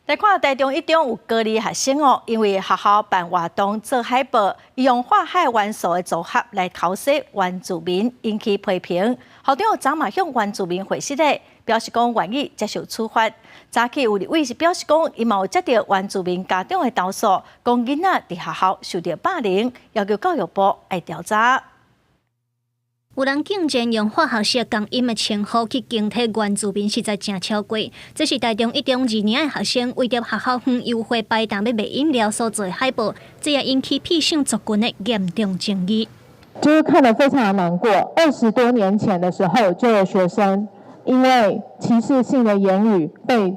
來看台中一中有高二學生哦，因為學校辦活動做海報，用化學元素的組合來剾洗原住民，引起批評。校長昨嘛向原住民回釋咧，表示講願意接受處罰。早起有立委是表示講，伊嘛有接著原住民家長的投訴，講囡仔佇學校受著霸凌，要求教育部愛調查。有人竟然用化學式共音的稱呼去攻擊原住民，實在誠超過。這是台中一中二年的學生為著學校園優惠擺檔欲賣飲料所做的海報，這也引起偏向族群的嚴重爭議。就是看得非常的難過。20多年前的時候，就有學生因為歧視性的言語被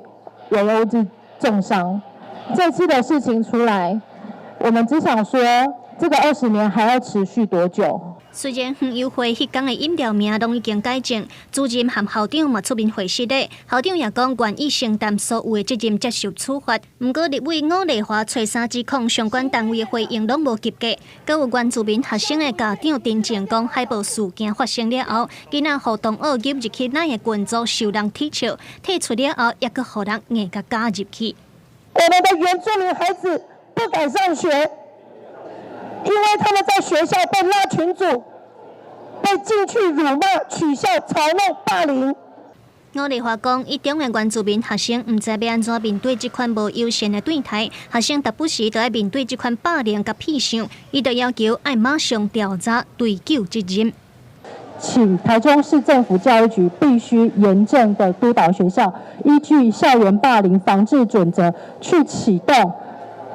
圍毆致重傷。這次的事情出來，我們只想說，這個20年還要持續多久？雖然園遊會彼工的飲料名攏已經改正，主任和校長嘛出面回釋咧。校長也講願意承擔所有的責任，接受處罰。毋過立委伍麗華揣三指控相關單位的回應攏無及格。閣有原住民學生的家長陳情講，海報事件發生了後，囡仔予同學入去咱的群組受人恥笑，退出了後，猶閣予人硬共加入去。我們的原住民孩子不敢上學。因為他們在學校被拉群組，被進去辱罵、取笑、嘲弄、霸凌。伍麗華講，一中的原住民學生毋知欲按怎面對這款無友善的對待，學生時不時都愛面對這款霸凌佮偏向，伊就要求愛馬上調查追究責任。請台中市政府教育局必須嚴正的督導學校，依據校園霸凌防治準則去啟動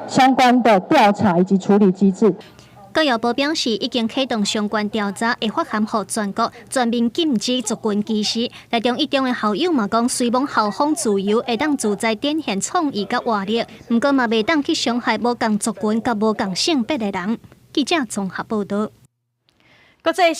相關的調查以及處理機制。教育部表示，已經啟動相關調查，會發函予全國全面禁止族群歧視。台中一中的校友嘛講，雖罔校風自由，會當自在展現創意佮活力，毋過嘛袂當去傷害無仝族群佮無仝性別的人。記者綜合報導。國際。